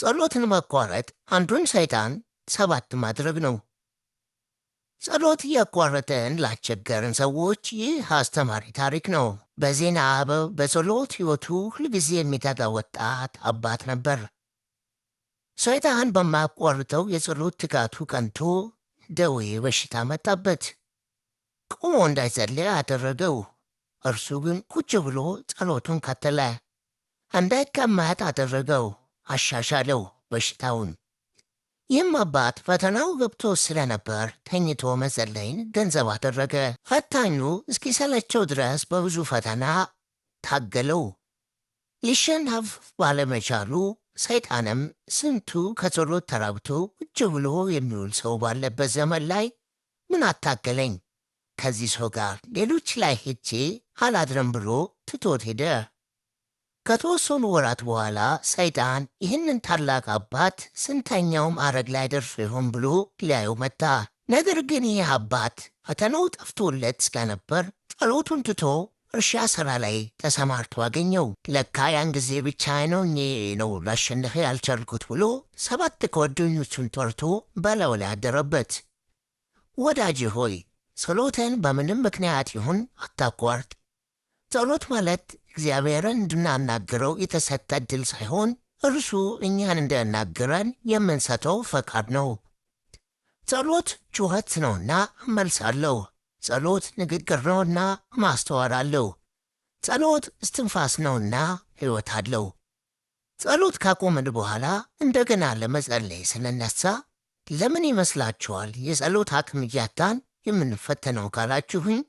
ጸሎትን ማቋረጥ አንዱን ሰይጣን ሰባት ማድረግ ነው። ጸሎት እያቋረጠን ላስቸገርን ሰዎች ይህ አስተማሪ ታሪክ ነው። በዜና አበው በጸሎት ሕይወቱ ሁልጊዜ የሚተጋ ወጣት አባት ነበር። ሰይጣን በማያቋርጠው የጸሎት ትጋቱ ቀንቶ ደዌ በሽታ መጣበት። ቆሞ እንዳይጸልይ አደረገው። እርሱ ግን ቁጭ ብሎ ጸሎቱን ቀጠለ። እንዳይቀመጥ አደረገው፣ አሻሻለው በሽታውን። ይህም አባት ፈተናው ገብቶ ስለነበር ተኝቶ መጸለይን ገንዘብ አደረገ። ፈታኙ እስኪሰለቸው ድረስ በብዙ ፈተና ታገለው። ሊሸነፍ ባለመቻሉ ሰይጣንም ስንቱ ከጸሎት ተራብቶ ቁጭ ብሎ የሚውል ሰው ባለበት ዘመን ላይ ምን አታገለኝ፣ ከዚህ ሰው ጋር ሌሎች ላይ ሄጄ አላድረም ብሎ ትቶት ሄደ። ከተወሰኑ ወራት በኋላ ሰይጣን ይህንን ታላቅ አባት ስንተኛው ማዕረግ ላይ ደርሶ ይሆን ብሎ ሊያየው መጣ። ነገር ግን ይህ አባት ፈተናው ጠፍቶለት ስለነበር ጸሎቱን ትቶ እርሻ ሥራ ላይ ተሰማርቶ አገኘው። ለካ ያን ጊዜ ብቻ ነው እኔ ነው ላሸንፈ ያልቻልኩት ብሎ ሰባት ጓደኞቹን ጠርቶ በላዩ ላይ አደረበት። ወዳጅ ሆይ፣ ጸሎትን በምንም ምክንያት ይሁን አታቋርጥ። ጸሎት ማለት እግዚአብሔርን እንድናናግረው የተሰጠ ዕድል ሳይሆን እርሱ እኛን እንዲያናግረን የምንሰጠው ፈቃድ ነው። ጸሎት ጩኸት ነውና መልስ አለው። ጸሎት ንግግር ነውና ማስተዋል አለው። ጸሎት እስትንፋስ ነውና ሕይወት አለው። ጸሎት ካቆምን በኋላ እንደገና ለመጸለይ ስንነሳ ለምን ይመስላችኋል የጸሎት አቅም እያጣን የምንፈተነው ካላችሁኝ፣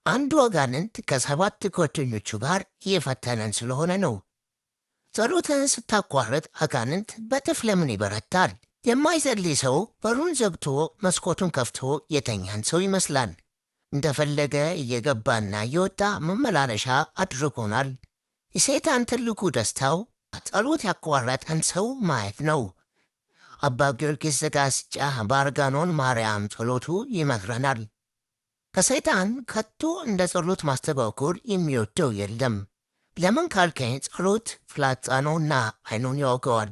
አንዱ አጋንንት ከሰባት ጓደኞቹ ጋር እየፈተነን ስለሆነ ነው። ጸሎትን ስታቋርጥ አጋንንት በእጥፍ ለምን ይበረታል? የማይጸልይ ሰው በሩን ዘግቶ መስኮቱን ከፍቶ የተኛን ሰው ይመስላል። እንደፈለገ እየገባና እየወጣ መመላለሻ አድርጎናል። የሰይጣን ትልቁ ደስታው ጸሎት ያቋረጠን ሰው ማየት ነው። አባ ጊዮርጊስ ዘጋስጫ በአርጋኖን ማርያም ጸሎቱ ይመክረናል። ከሰይጣን ከቶ እንደ ጸሎት ማስተጓጎል የሚወደው የለም። ለምን ካልከኝ ጸሎት ፍላጻ ነውና ዓይኑን ያወገዋል።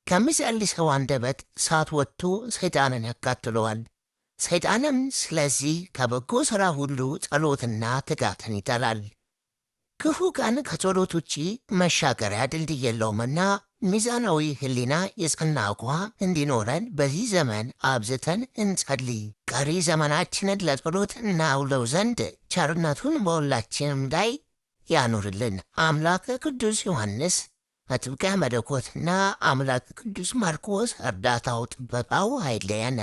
ከሚጸልይ ሰው አንደበት እሳት ወጥቶ ሰይጣንን ያቃጥለዋል። ሰይጣንም ስለዚህ ከበጎ ሥራ ሁሉ ጸሎትና ትጋትን ይጠላል። ክፉ ቀን ከጸሎት ውጪ መሻገሪያ ድልድይ የለውምና ሚዛናዊ ሕሊና የጸና አቋም እንዲኖረን በዚህ ዘመን አብዝተን እንጸልይ። ቀሪ ዘመናችንን ለጸሎት እናውለው ዘንድ ቸርነቱን በሁላችንም ላይ ያኑርልን። አምላከ ቅዱስ ዮሐንስ መጥምቀ መለኮትና አምላከ ቅዱስ ማርቆስ እርዳታው ጥበቃው አይለየን።